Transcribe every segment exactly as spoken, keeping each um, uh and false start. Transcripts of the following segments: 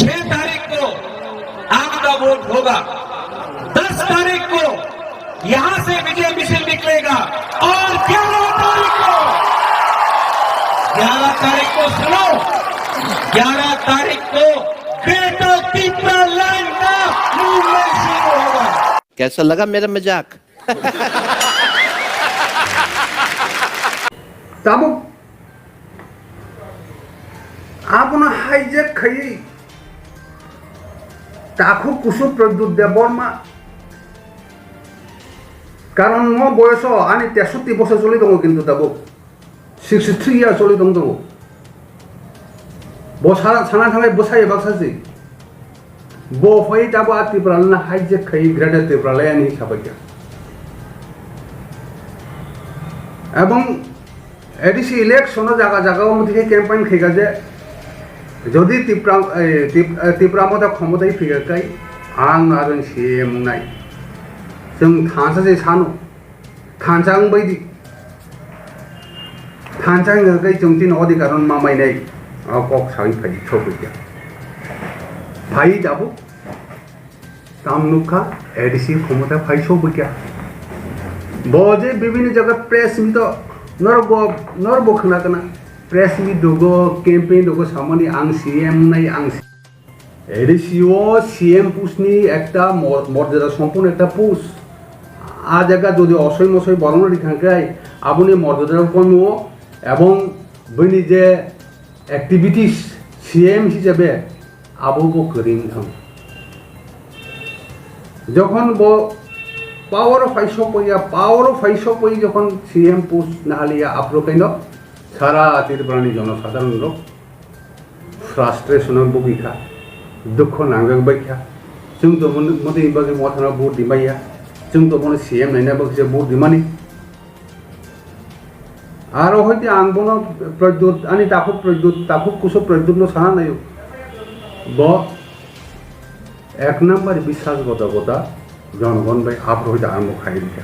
छह तारीख को आपका वोट होगा। दस तारीख को यहाँ से विजय मिशन निकलेगा और ग्यारह तारीख को, ग्यारह तारीख को सुनो, ग्यारह तारीख को ग्रेटर तिप्रालैंड का मूवमेंट शुरू होगा। कैसा लगा मेरा मजाक? Tabuk abono hijack khaiwi takhuk kusu Pradyut Debbarma, karon mo boyoso ani tesotti bosor choli tongo kintu tabuk. Sixty three years choli tong tongo. Bo sana, sana thanglai bwsai baksa se. Bo phai tabo a Tipraland na hijack khai Greater Tipraland hinwi sabaikha. Ebong A D C election o jaga jaga o mothe campaign khaikha je jodi Tipra, eh, Tip-, eh, Tipra Motha khomotai phikha kai ang aro C M wngnai. Chwng thansa se sano. Thansa wngbai di. Thansa wngkha khe chwng chini odhikar no ma mainai. O kok sawi phai sogwi kha. Phai tabuk tam nukha A D C khomota phai sogwi kha. Bo je bibini jaga press meet o norok bo, norok bo khna kana press meet dogo, campaign dogo samani ang C M nai ang A D C o C M post ni ekta mo-, morjada sompunno ekta post. A jaga jodi osoi mosoi borokno rikha khe aboni morjada komo ebong bini je activities C M hisabe abo bo kwrwi wngthang. Jokhon bo power o phai sokpaiya, power o phai sokpai jokhon C M post nahaliya aphuru kaino sara Tripura ni jonosadharon rok frustration o bugwi kha, dukho nangjak bai kha. Chwng to mon-, motwi bagwi mothano vote di maya. Chwng to bono C M naina bagwi se vote di mani. Aro hoite ang bono Pradyut, ani takhuk Pradyut, takhuk kusu Pradyut no sana naio. Bo ek number biswas gota gota jonogon bai aphuru hoite ang bo khai rikha.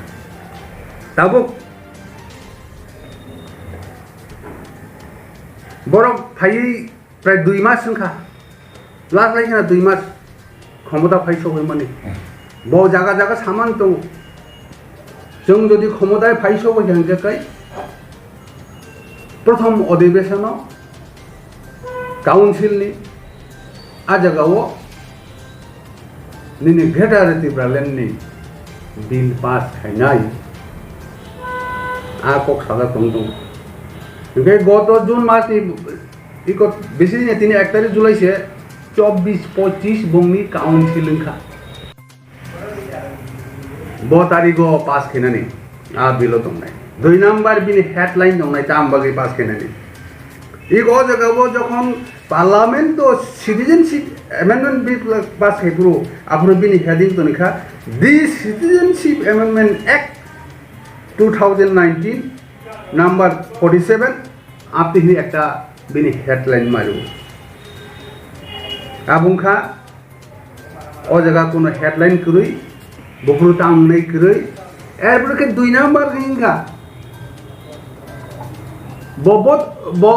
Tabuk borok phaiwi prai dui mas wngkha, last lai khna dui mas khomota phai sogwi mani. Bo jaga jaga saman tongo. Chwng jodi khomota phai sogwi hwnkhe kai prothom odhibeshon o council ni a jaga o nini Greater Tipraland ni bill pass khainai a kok sajak tong tongo. Hwnkhe goto June mas ni iko bisi ni tini ek tarik July se chobbish pochish bongni council wngkha. Bo tarigo pass khainani a bill o tongnai. Dui number bini headline tongnai tam bagwi pass khainani. Iko o jaga o jokhon Parliament o Citizenship Amendment Bill pass khai phuru, aphuru bini heading toni kha, "The Citizenship Amendment Act two thousand nineteen, number forty seven," apni hini ekta bini headline mario. Abong kha, o jaga kuno headline kwrwi, buphuru tang wngnai kwrwi, erpore khe dui number wngkha. Bo, bo, bo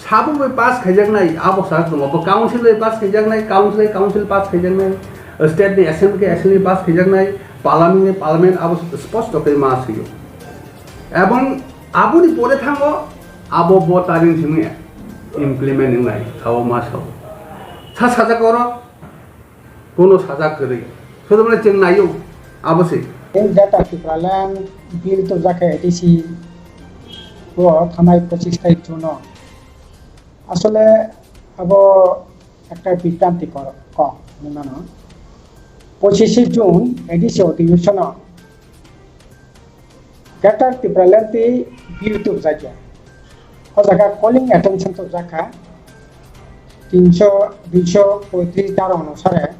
Sabo bai pass khaijaknai, abo sak tongo. Bo council bai pass khaijaknai, council bai council pass khaijaknai, state ni assembly khe assembly pass khaijaknai, parliament ni parliament abo sposto khe ma sio. Ebong aboni pore thango, abo bo taring simi implement wngnai, abo ma sao. Sa sajak oro, Kono sajak kwrwi. Sodamani chwng naio, abo se. Greater Tipraland bill tubjakha A D C o thanai pochis tarik June o. Asole abo ekta bibranti kor-, kok, hinwi mano. Pochishe June A D C odhibeshon-o Greater Tipraland tei bill tubjakya. O jaga calling attention tubjakha tinso, duiso poitris daro onusare.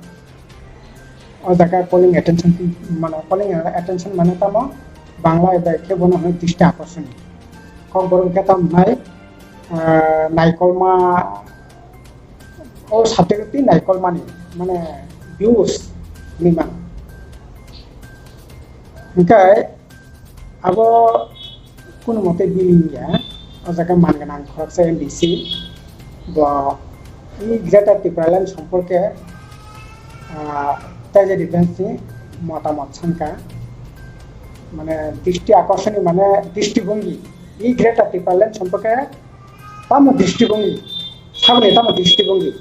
O jaga calling attention twi-, mane calling attention mane tamo Bangla bai khe bono hwnwi dristi akorshon. Kokborok khe tamo nai, ah, naikolma O satekti naikolmani, mane, views hinwi mano. Hwnkhe abo kunu mote bini ya, o jaga man gwnang khoroksa M D C, bo এই গ্রেটার টিপ্রাল্যান্ড সম্পর্কে, আহ, তেজেদি বেঞ্চি মতামত সানকা, মানে দৃষ্টি আকর্ষণী, মানে দৃষ্টিভঙ্গি। এই গ্রেটার টিপ্রাল্যান্ড সম্পর্কে tamo দৃষ্টিভঙ্গি, saboni tamo দৃষ্টিভঙ্গি,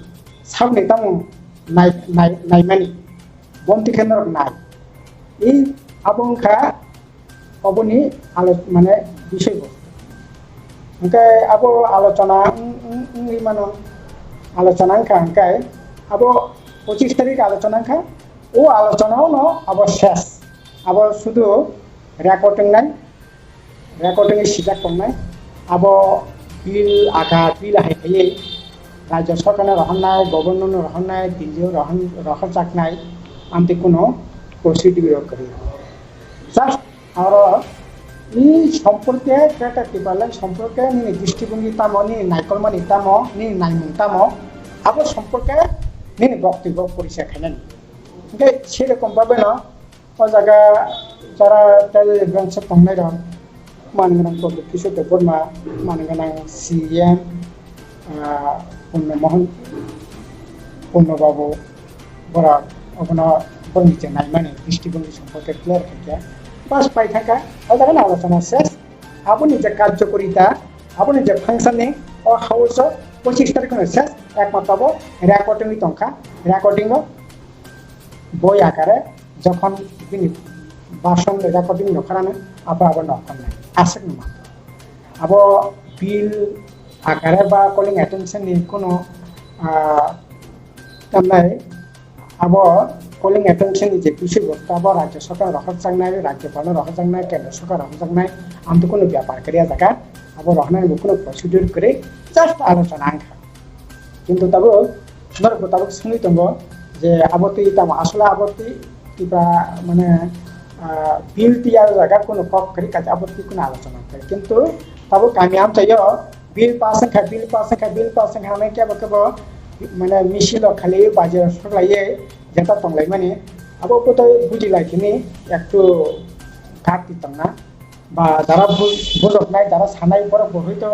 saboni tamo nai-, nai-, naimani, bomti khe norok nai. এই abo wngkha oboni alo-, mane বিষয়বস্তু. Hingke abo alochona wng-, wng-, wngwi mano, alochona wngkha hingke abo pochis tarik alochona wngkha, o alochona ono abo ses, abo sudu record wngnai, record wngwi sijak tongnai, abo bill aga, bill hai khaiwi rajya sarkar no rohornai, governor no rohornai, Delhi o rohor-, rohorjaknai, amtwi kuno procedure kwrwi. Just aro ni সম্পর্কে, greater Tipraland সম্পর্কে nini দৃষ্টিভঙ্গি tamo, nini naikolmani tamo, nini naimung tamo, abo সম্পর্কে nini বক্তব্য পরিষ্কার khainani. Hingke serokom bhabe no o jaga jara tei branch tongnai rok, manganang Pradyot Kishore Debbarma, manganang C M, ah, Purno Mohan, Purno Babu, borok obono borokni je naimani dristigongni somporke clear khaikha. Bas paithakha, o jaga no alochona ses. Aboni je karjokorita, aboni je functioning, o house o pochis tarikh no ses, ekmatro abo recording wi tongkha, recording o boi akare jokhon bini bhasan recording no kharano, abo abo no kharnai, aswk no matro. Abo bill akare ba calling attention ni kuno, ah, tamnai, abo calling attention ni je বিষয়বস্তু abo rajya sarkar rohorjaknai, rajyapal no rohorjaknai, kendra sarkar rohorjaknai, amtwi kuno byapar kwrwi o jaga, abo rohornani bo kuno procedure kwrwi, just alochona wngkha. Kintu tabuk norokbo tabuk swngwi tongo je abo twi tamo asole abo twi Tipra mane, ah, bill tiyar jaga kuno kok kwrwi kaisa abo twi kuno alochona kwrwi. Kintu tabuk kami amchaio bill pass wngkha, bill pass wngkha, bill pass wngkha hwnwi kebo kebo mane misil o khali bajar soklaiwi jeta tonglaimani abo bwtwi bujilai khini ektu ghat tongna. Ba jara bu-, bujoknai, jara sanai borok bo hoito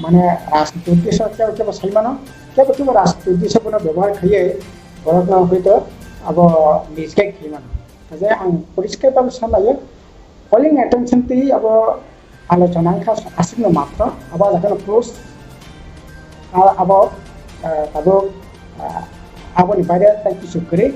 mane rajniti uddesho kebo kebo sai mano, kebo kebo rajniti uddesho bono bebohar khaiwi borokno hoito abo misguide khai mano. Je ang poriskar bhabe sanlaio, calling attention twi abo alochona wngkha aswkno matro, abo jaga no close, a-, abo, eh, tabuk, eh, aboni baire tai kichu kwrwi.